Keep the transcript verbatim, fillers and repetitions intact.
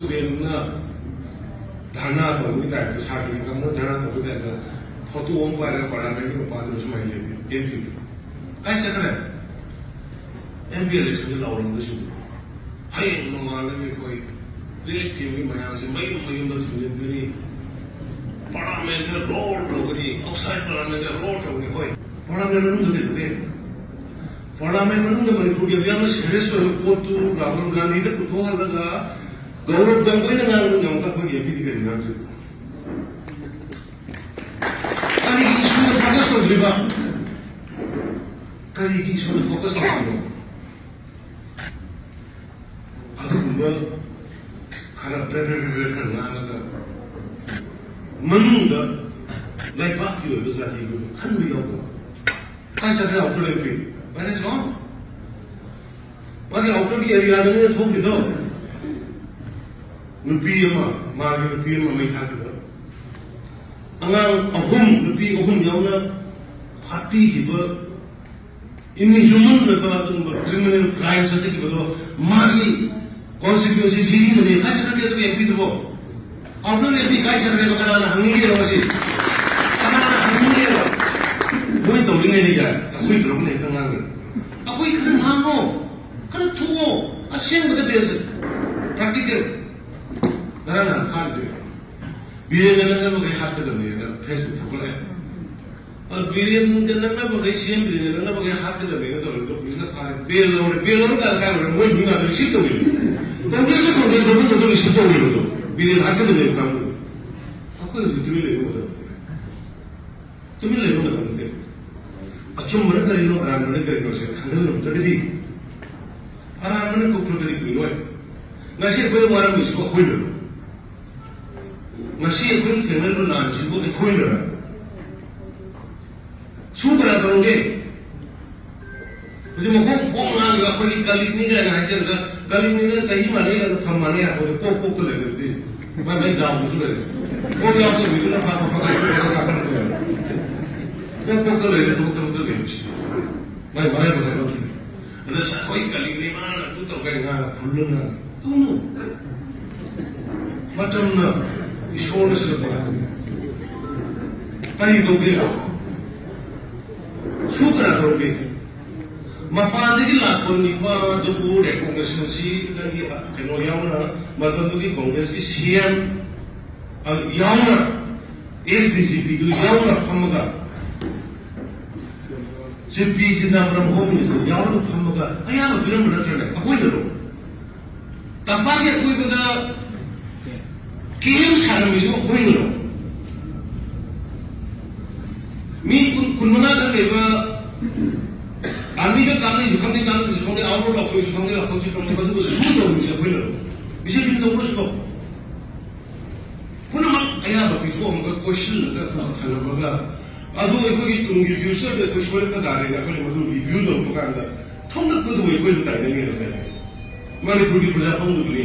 ꯁ꯭ꯇꯨꯗꯦꯟꯠꯅ ꯙꯔꯅꯥ ꯇꯧꯕꯒꯤ ꯇꯥꯏꯞꯇ, ꯁꯥꯇ꯭ꯔ ꯀꯥꯡꯕꯨꯅ ꯙꯔꯅꯥ ꯇꯧꯕꯒꯤ ꯇꯥꯏꯞꯇ ꯐꯣꯇꯣ ꯑꯃ ꯄꯥꯏꯔꯒ ꯄꯥꯔꯂꯤꯌꯥꯃꯦꯟꯠꯀꯤ ꯃꯄꯥꯟꯗꯨꯗ ꯁꯨꯃꯥꯏꯅ ꯂꯦꯞꯄꯤ꯫ ꯑꯦꯝ ꯄꯤꯗꯨ ꯀꯥꯏ ꯆꯠꯈ꯭ꯔꯦ? ꯑꯦꯝ ꯄꯤ ꯏꯂꯦꯛꯁꯟꯁꯦ ꯂꯥꯎꯔꯝꯕꯁꯤꯡꯗꯣ ꯍꯌꯦꯡ ꯅꯣꯡꯉꯥꯜꯂꯒ ꯑꯩꯈꯣꯏ ꯔꯤꯂꯤꯐ ꯀꯦꯝꯞꯀꯤ ꯃꯌꯥꯝꯁꯦ ꯃꯌꯨꯝ ꯃꯌꯨꯝꯗ ꯊꯤꯡꯖꯤꯟꯒꯅꯤ, ꯄꯥꯔꯂꯤꯌꯥꯃꯦꯟꯠꯇ ꯔꯣꯜ ꯇꯧꯒꯅꯤ, ꯑꯥꯎꯠꯁꯥꯏꯠ ꯄꯥꯔꯂꯤꯌꯥꯃꯦꯟꯠꯇ ꯔꯣꯜ ꯇꯧꯒꯅꯤ꯫ ꯍꯣꯏ, ꯄꯥꯔꯂꯤꯌꯥꯃꯦꯟꯠ ꯃꯅꯨꯡꯗ ꯀꯩꯗꯧꯒꯦ? ꯄꯥꯔꯂꯤꯌꯥꯃꯦꯟꯠ ꯃꯅꯨꯡꯗ ꯃꯅꯤꯄꯨꯔꯒꯤ ꯑꯗꯨꯛ ꯌꯥꯝꯅ ꯁꯦꯔꯤꯌꯁ ꯑꯣꯏꯕ ꯄꯣꯠꯇꯨ ꯔꯥꯍꯨꯜ ꯒꯥꯟꯙꯤꯗ ꯄꯨꯊꯣꯛꯍꯜꯂꯒ ꯒꯧꯔꯕ ꯒꯪꯒꯣꯏꯅ ꯉꯥꯡꯕ ꯉꯝꯕ ꯑꯩꯈꯣꯏꯒꯤ ꯑꯦꯝ ꯄꯤꯗꯤ ꯀꯔꯤ ꯉꯥꯡꯗꯣꯏꯅꯣ? ꯀꯔꯤꯒꯤ ꯏꯁꯨꯗ ꯐꯣꯀꯁ ꯇꯧꯗ꯭ꯔꯤꯕ? ꯀꯔꯤꯒꯤ ꯏꯁꯨꯗ ꯐꯣꯀꯁ ꯇꯧꯗ꯭ꯔꯤꯅꯣ? ꯑꯗꯨꯒꯨꯝꯕ ꯈꯔ ꯕ꯭ꯔꯦ ꯕ꯭ꯔꯦ ꯕ꯭ꯔꯦ ꯕ꯭ꯔꯦ ꯈꯔ ꯉꯥꯡꯉꯒ ꯃꯅꯨꯡꯗ ꯂꯩꯕꯥꯛꯀꯤ ꯑꯣꯏꯕ ꯖꯥꯇꯤꯒꯤ ꯑꯣꯏꯕ ꯈꯟꯕ ꯌꯥꯎꯗꯕ꯫ ꯀꯥꯏ ꯆꯠꯈ꯭ꯔꯦ outer M P? Where is gone? ꯃꯥꯒꯤ ꯑꯥꯎꯇꯔꯒꯤ ꯑꯦꯔꯤꯌꯥꯗꯅꯤꯅ ꯊꯣꯛꯈꯤꯗꯣ꯫ ꯅꯨꯄꯤ ꯑꯃ, ꯃꯥꯒꯤ ꯅꯨꯄꯤ ꯑꯃ ꯃꯩ ꯊꯥꯈꯤꯕ, ꯑꯉꯥꯡ ꯑꯍꯨꯝ, ꯅꯨꯄꯤ ꯑꯍꯨꯝ ꯌꯥꯎꯅ ꯍꯥꯠꯄꯤꯈꯤꯕ, ꯏꯟꯍ꯭ꯌꯨꯃꯟ ꯑꯣꯏꯕ ꯑꯗꯨꯒꯨꯝꯕ ꯀ꯭ꯔꯤꯃꯤꯅꯦꯜ ꯀ꯭ꯔꯥꯏꯝ ꯆꯠꯊꯈꯤꯕꯗꯣ ꯃꯥꯒꯤ ꯀꯣꯟꯁꯇꯤꯇ꯭ꯌꯨꯑꯦꯟꯁꯤ ꯁꯤꯖꯤꯟꯅꯅꯤ꯫ ꯀꯥꯏ ꯆꯠꯈ꯭ꯔꯒꯦ ꯑꯗꯨꯒꯤ ꯑꯦꯝ ꯄꯤꯗꯨꯕꯣ? ꯑꯥꯎꯇꯔ ꯑꯦꯝ ꯄꯤ ꯀꯥꯏ ꯆꯠꯈ꯭ꯔꯦꯕ? ꯀꯅꯥꯅ ꯍꯪꯅꯤꯡꯒꯦꯕ ꯃꯁꯤ? ꯀꯅꯥꯅ ꯍꯪꯅꯤꯡꯒꯦꯕ? ꯃꯣꯏ ꯇꯧꯔꯤꯉꯩꯗ ꯌꯥꯏ, ꯑꯩꯈꯣꯏ ꯇꯧꯔꯛꯄꯅ ꯍꯦꯛꯇ ꯉꯥꯡꯉꯦ꯫ ꯑꯩꯈꯣꯏ ꯈꯔ ꯉꯥꯡꯉꯣ, ꯈꯔ ꯊꯣꯛꯑꯣ, ꯑꯁꯦꯡꯕꯗ ꯕꯦꯁ ꯄ꯭ꯔꯥꯛꯇꯤꯀꯦꯜ꯫ ꯉꯔꯥꯡ ꯅꯍꯥꯟ ꯐꯥꯔꯤꯗꯨ ꯕꯤꯔꯦꯟꯒ ꯅꯛꯅꯕꯈꯩ ꯍꯥꯠꯀꯗꯕꯅꯦꯅ ꯐꯦꯁꯕꯨꯛ ꯊꯥꯒꯠꯂꯛꯑꯦ꯫ ꯑꯗꯨ ꯕꯤꯔꯦꯟꯒ ꯅꯛꯅꯕꯈꯩ, ꯁꯤ ꯑꯦꯝ ꯕꯤꯔꯦꯟꯒ ꯅꯛꯅꯕꯈꯩ ꯍꯥꯠꯀꯗꯕꯅꯦꯅ ꯇꯧꯔꯤꯗꯣ ꯄꯨꯂꯤꯁꯅ ꯐꯥꯔꯦ, ꯕꯦꯜ ꯂꯧꯔꯦ꯫ ꯕꯦꯜ ꯂꯧꯔꯀꯥꯟꯗ ꯀꯥꯏ ꯂꯧꯔꯦ? ꯃꯣꯏ ꯃꯤ ꯉꯥꯛꯇ ꯔꯤꯁꯤꯞ ꯇꯧꯔꯤꯅꯤ꯫ ꯀꯪꯒ꯭ꯔꯦꯁꯅ ꯀꯪꯒ꯭ꯔꯦꯁ ꯃꯃꯤꯡ ꯑꯗꯨꯝ ꯔꯤꯁꯤꯞ ꯇꯧꯔꯤꯕꯗꯣ, ꯕꯤꯔꯦꯟ ꯍꯥꯠꯀꯗꯕꯅꯦꯕ ꯀꯥꯡꯕꯨ꯫ ꯑꯩꯈꯣꯏ ꯍꯧꯖꯤꯛ ꯇꯨꯃꯤꯟ ꯂꯩꯕ ꯃꯇꯝꯗ ꯇꯨꯃꯤꯟ ꯂꯩꯕ ꯃꯇꯝ ꯅꯠꯇꯦ꯫ ꯑꯆꯨꯝꯕꯅ ꯀꯔꯤꯅꯣ, ꯑꯔꯥꯟꯕꯅ ꯀꯔꯤꯅꯣ ꯁꯦ ꯈꯪꯍꯜꯂꯝꯗ꯭ꯔꯒꯗꯤ, ꯑꯔꯥꯟꯕꯅ ꯀꯣꯛꯊꯣꯛꯇ꯭ꯔꯗꯤ ꯀꯨꯏꯔꯣꯏ꯫ ꯉꯁꯤ ꯑꯩꯈꯣꯏꯅ ꯋꯥꯔꯝꯃꯤꯁꯤꯕꯨ ꯑꯩꯈꯣꯏꯅꯔꯣ? ꯉꯁꯤ ꯑꯩꯈꯣꯏꯅ ꯊꯦꯡꯅꯔꯤꯕ ꯂꯥꯟꯁꯤꯕꯨ ꯑꯩꯈꯣꯏꯅꯔꯣ? ꯁꯨꯝ ꯀꯅꯥ ꯇꯧꯔꯝꯒꯦ? ꯍꯧꯖꯤꯛ ꯃꯈꯣꯡ ꯐꯣꯡ ꯉꯥꯡꯉꯒ ꯑꯩꯈꯣꯏꯒꯤ ꯀꯂꯤꯛꯅꯤ ꯀꯥꯏꯅ ꯍꯥꯏꯖꯔꯒ, ꯀꯂꯤꯛꯅꯤꯅ ꯆꯍꯤ ꯃꯥꯟꯅꯩ ꯀꯥꯏꯅ ꯐꯝ ꯃꯥꯟꯅꯩ ꯍꯥꯏꯕꯗ ꯀꯣꯛ ꯀꯣꯛꯇ ꯂꯩꯔꯗꯤ, ꯃꯥꯏ ꯃꯥꯏ ꯗꯥꯎꯗꯨꯁꯨ ꯂꯩꯔꯦ꯫ ꯀꯣꯛ ꯌꯥꯎꯗꯕ ꯃꯤꯗꯨꯅ ꯐꯥ ꯐꯥ ꯐꯥ ꯀꯥꯏꯅ ꯀꯥꯏꯅ ꯀꯣꯛ ꯀꯣꯛꯇ ꯂꯩꯔꯦ, ꯊꯕꯛ ꯊꯕꯛꯇ ꯂꯩꯕꯁꯤ꯫ ꯃꯥꯏ ꯃꯔꯥꯏꯕꯛ ꯍꯥꯏꯕ ꯑꯃ ꯂꯩ꯫ ꯑꯗ ꯑꯩꯈꯣꯏ ꯀꯂꯤꯛꯅꯤ ꯃꯥꯅ ꯑꯗꯨ ꯇꯧꯔꯒ ꯉꯥꯡꯉ ꯐꯨꯜꯂ ꯉꯥꯡꯉ꯫ ꯇꯧꯅꯨ꯫ ꯃꯇꯝꯅ ꯏꯁꯣꯔꯅ ꯁꯤꯜꯂꯛꯄ ꯀꯔꯤ ꯇꯧꯒꯦ? ꯁꯨ ꯀꯅꯥ ꯇꯧꯒꯦ? ꯃꯄꯥꯟꯗꯒꯤ ꯂꯥꯛꯄ ꯅꯤꯄꯥꯗꯨꯕꯨ ꯔꯦꯀꯣꯒꯅꯤꯁꯟꯁꯤ ꯅꯪꯒꯤ ꯀꯩꯅꯣ ꯌꯥꯎꯅ, ꯃꯇꯝꯗꯨꯒꯤ ꯀꯣꯡꯒ꯭ꯔꯦꯁꯀꯤ ꯁꯤ ꯑꯦꯝ ꯌꯥꯎꯅ, ꯑꯦꯁ ꯗꯤ ꯖꯤ ꯄꯤꯗꯨ ꯌꯥꯎꯅ ꯐꯝꯃꯒ, ꯖꯦ ꯄꯤ ꯆꯤꯗꯝꯕꯔꯝ ꯍꯣꯝ ꯃꯤꯅꯤꯁꯇꯔ ꯌꯥꯎꯔꯒ ꯐꯝꯃꯒ ꯑꯌꯥꯕ ꯄꯤꯔꯝꯕ ꯅꯠꯇ꯭ꯔꯅꯦ? ꯑꯩꯈꯣꯏꯅꯔꯣ? ꯇꯝꯄꯥꯛꯀꯤ ꯑꯀꯣꯏꯕꯗ ꯀꯦꯝ ꯁꯥꯔꯝꯃꯤꯁꯨ ꯑꯩꯈꯣꯏꯅꯔꯣ? ꯃꯤ ꯀꯨꯟ, ꯀꯨꯟꯃꯉꯥꯗ ꯂꯩꯕ ꯑꯥꯔꯃꯤꯗ ꯀꯥꯞꯅꯩꯁꯨ ꯈꯪꯗꯦ, ꯀꯥꯞꯅꯗꯦꯁꯨ ꯈꯪꯗꯦ, ꯑꯥꯎꯠ ꯂꯥꯎꯊꯣꯛꯏꯁꯨ ꯈꯪꯗꯦ, ꯂꯥꯎꯊꯣꯛꯁꯨ ꯈꯪꯗꯦ, ꯃꯗꯨꯒ ꯁꯨ ꯇꯧꯔꯤꯁꯦ ꯑꯩꯈꯣꯏꯅꯔꯣ? ꯕꯤ ꯖꯦ ꯄꯤꯅ ꯇꯧꯕꯁꯨ ꯇꯧ꯫ ꯄꯨꯝꯅꯃꯛ ꯑꯌꯥꯕ ꯄꯤꯊꯣꯛꯑꯝꯃꯒ, ꯀꯣꯏꯁꯤꯜꯂꯒ ꯊꯝꯂꯝꯃꯒ, ꯑꯗꯨ ꯑꯩꯈꯣꯏꯒꯤ ꯇꯨꯡꯒꯤ ꯐ꯭ꯌꯨꯆꯔꯗ ꯑꯩꯈꯣꯏ ꯁꯣꯏꯔꯛꯄ ꯇꯥꯔꯦꯅ ꯑꯩꯈꯣꯏꯅ ꯃꯗꯨ ꯔꯤꯚ꯭ꯌꯨ ꯇꯧꯔꯛꯄ ꯀꯥꯟꯗ ꯊꯣꯛꯂꯛꯄꯗꯨꯕꯨ ꯑꯩꯈꯣꯏꯅ ꯇꯥꯏꯅꯅꯤꯡꯉꯦ꯫ ꯃꯅꯤꯄꯨꯔꯒꯤ ꯄ꯭ꯔꯖꯥ ꯐꯝꯗꯨꯕꯨꯅꯤ꯫